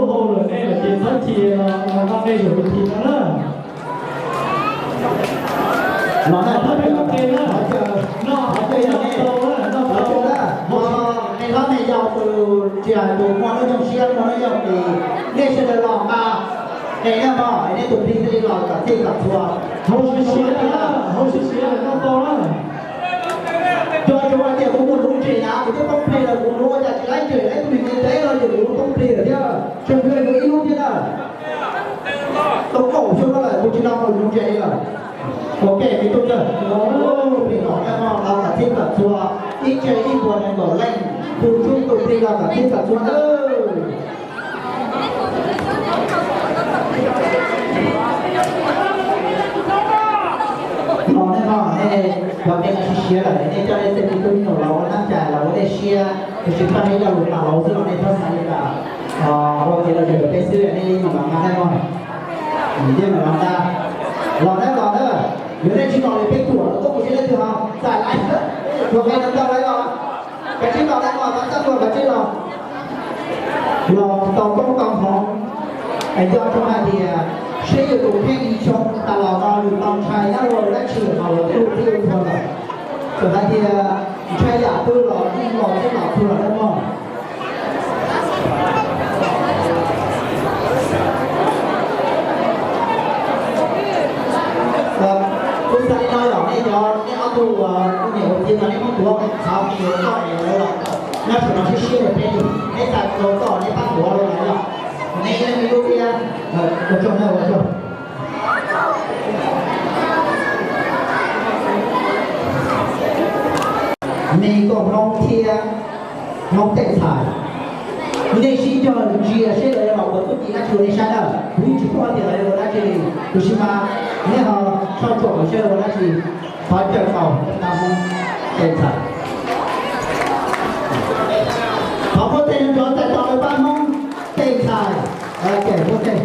lub hau lawm, nej los ces txhob chim, los nqa nej yuav tus thim no na. Los na, thov caw, thov caw, thov caw yog nej, thov caw na, nej hlob nej yau tus tsis hais tus muaj hnub nyoog siab muaj hnub nyoog ces nej sawv daws los nqa, nej nyob mog, nej tus plig thiaj li los kom txhij kom txhua. Hauv siav siav, hauv siav siav noj tau na. Cov, cov hais tias kuv mus nuv ntses na, kuv twb poob plig lawm, kuv nuv ua cas tsis laib ntses, laib tus me ntiv teb no ces kuv poob plig lawm thiab. Tsawg nkaus kuv ib lub thiab na. Tau kaum xyoo no lawm kuv tsis tau mus nuv ntses li lawm. Ok, me tub, plig kom txhij kom txhua, ib tsev ib puas nees nkaum leej, tus tub tus plig los kom txhij kom txhua nawb. Los nej no, nej cov me nyuam siav siav lawm, nej coj nej tej me tub me nyuam los ua dab tsi los ua dej siab, tiam sis paj ib lo lus tas los xwb los nej txhob xav li cas. Ua kev lom zem rau peb xwb, nej yeej mam los nqa nej no. Yeej mam los nqa. Los na, los na. Yog nej tsis los li peb tuam los tuaj mus seb leej twg ho txais laiv. Tuam qe no tau laiv los. Kav tsij los na, los txaj muag kav tsij los. Los tau koob tau hmoov, es nco ntsoov hais tias seb yus tus kheej xyoo tas los no yus tau ntshai nyob rau dab tsi los lawv twb hu tib ua txhua lawm. Txawm hais tias ntshai yam twg los yeej los txhij los txhua lawm mog. Kuv xav li no yog nej cov, nej ob tug uas kuj nyiam ua txiv no nej muab tuav qhov me nyuam koj es lawv los nyob saum no siab siab rau peb, nej txais tau koj nej pab tuav rau lawv los. Nej ib leeg ib lub thiab. Ua tsaug na, ua tsaug. Me nkauj Hmoob thiab Hmoob tej ntxhais, nej sib cog ntsia seb lawv los ua txuj ci dab tsi rau nej saib na. Kuv yeej tsis paub tias lawv ua dab tsi li, tiam sis mas nej ho tshoj tsuam saib lawv ua dab tsi. Thov caw tau pab Hmoob tej ntxhais, thov pub tej nrov txais tos lawv pab Hmoob tej ntxhais. Ces pub tej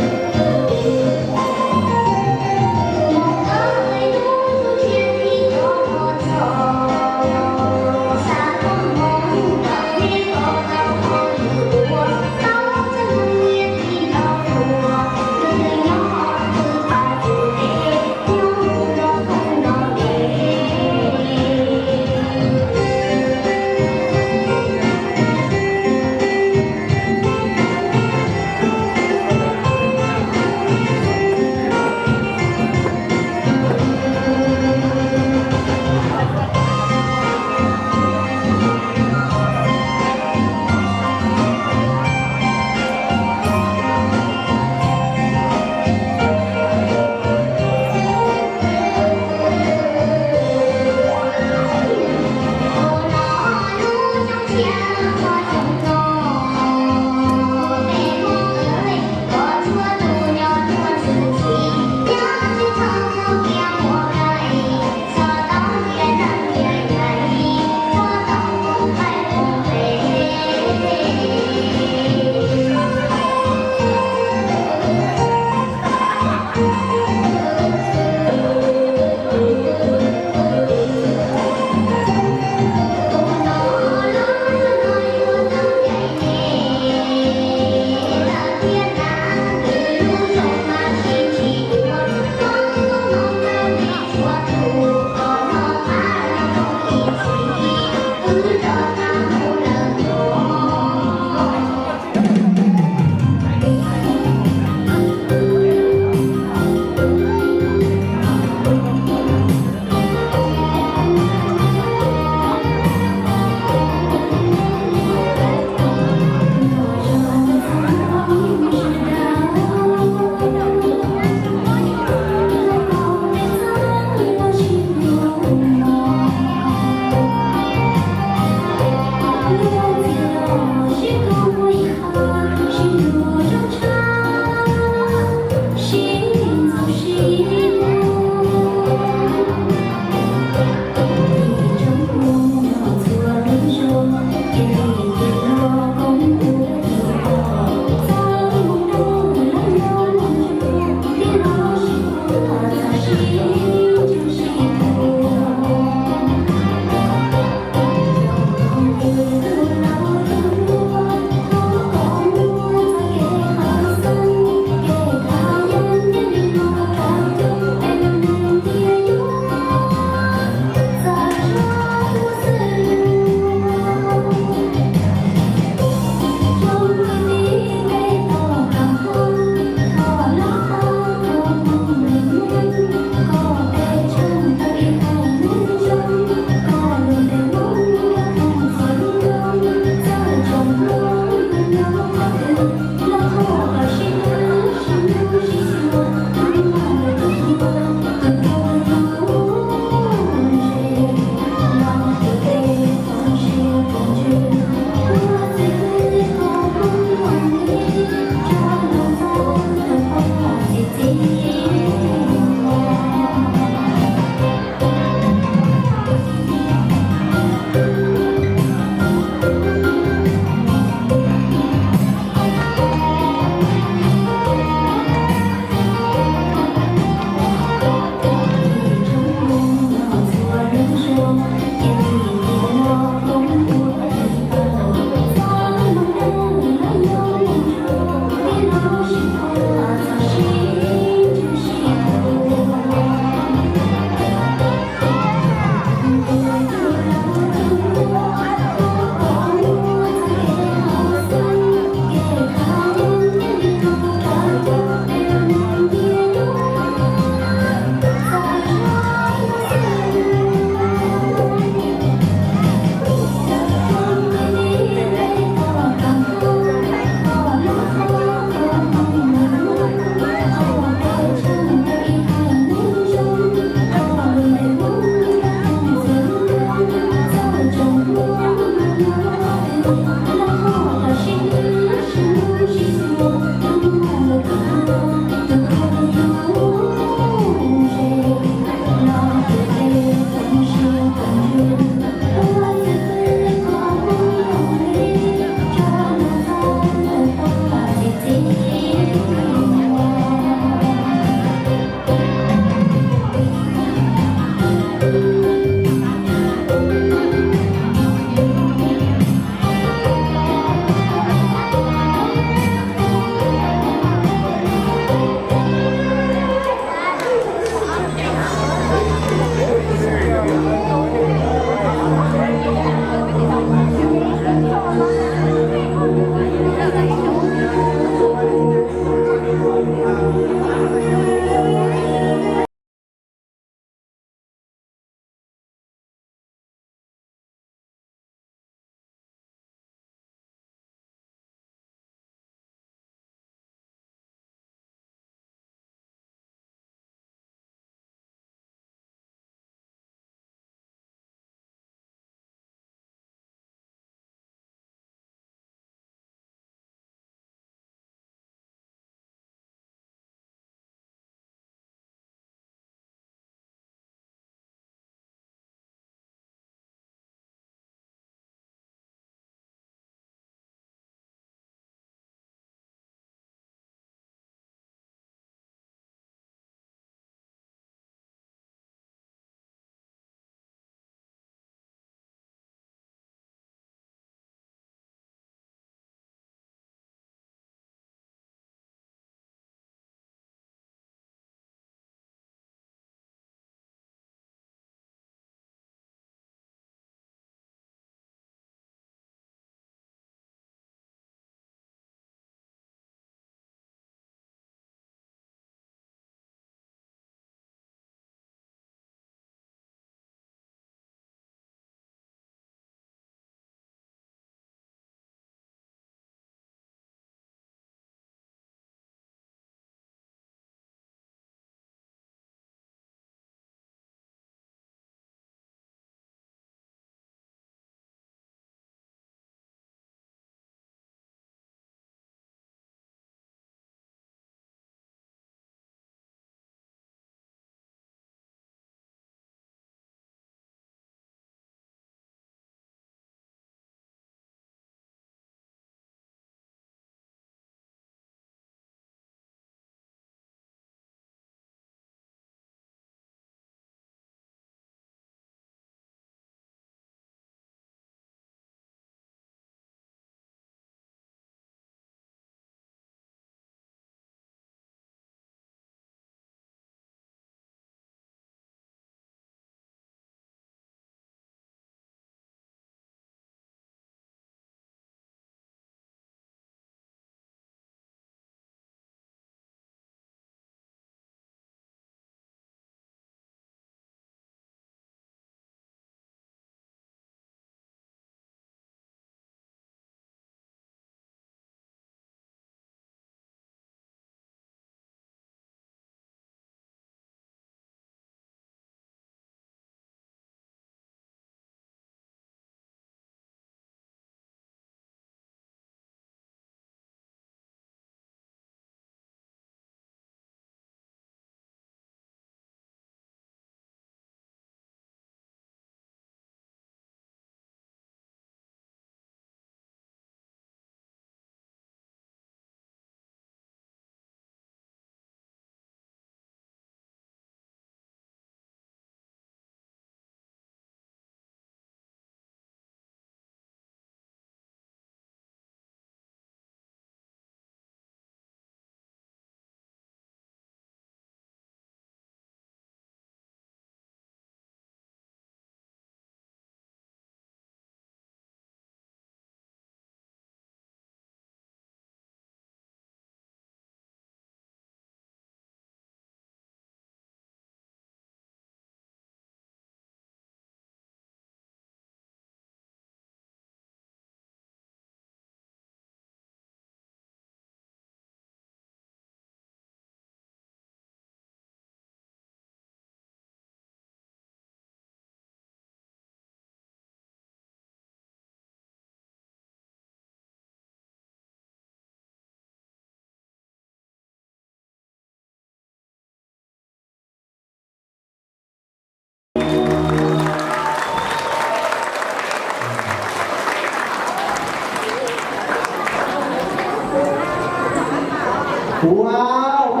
Wow,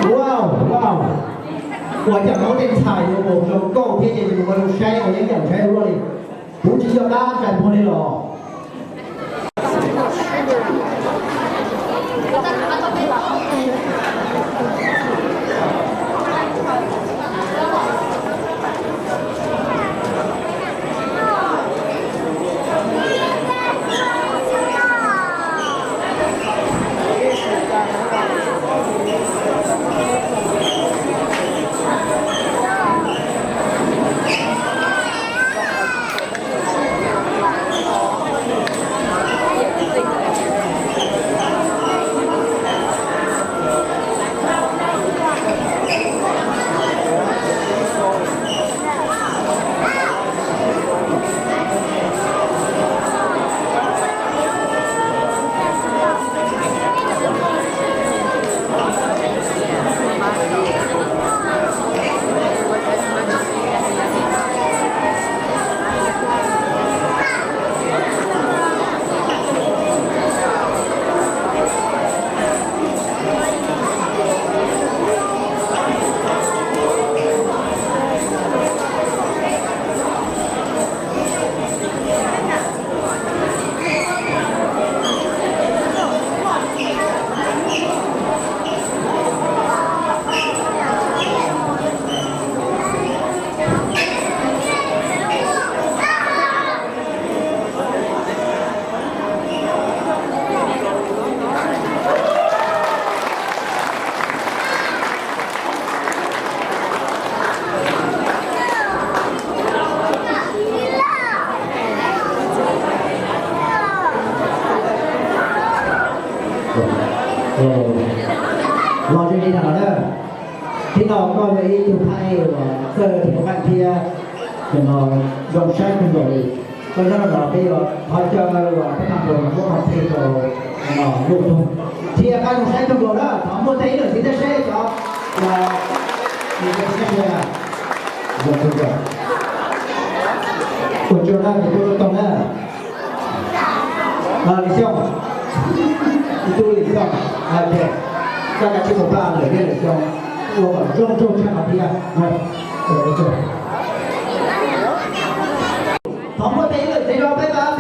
wow, wow. Ua cas muaj tej ntxhais yuav mus zoo nkauj thiab ces mus ua zoo saib ua yeeb yam saib luaj li. Kuv tsis nco qab ntshai npaum li los. Los ze li no na, thib no koj yog ib tug phab ej uas txawj thiab qab thiab, no zoo saib kawg nkaus li. Koj nyob no peb yuav thov caw uas peb tag nkaus no muab qhov txhia rau no lub tug thiab qab zoo saib kawg nkaus na. Thov muaj tej ib lwm txiv tab saib cov uas ua tsaug na, tus tub tau na. Lis Xyooj, tus tub Lis Xyooj, koj kav tsij mus pab lawm thiab Lis Xyooj, ua kom zoo nraug tshaj qhov thiab. Thov muaj tej ib lwm txiv rau peb tau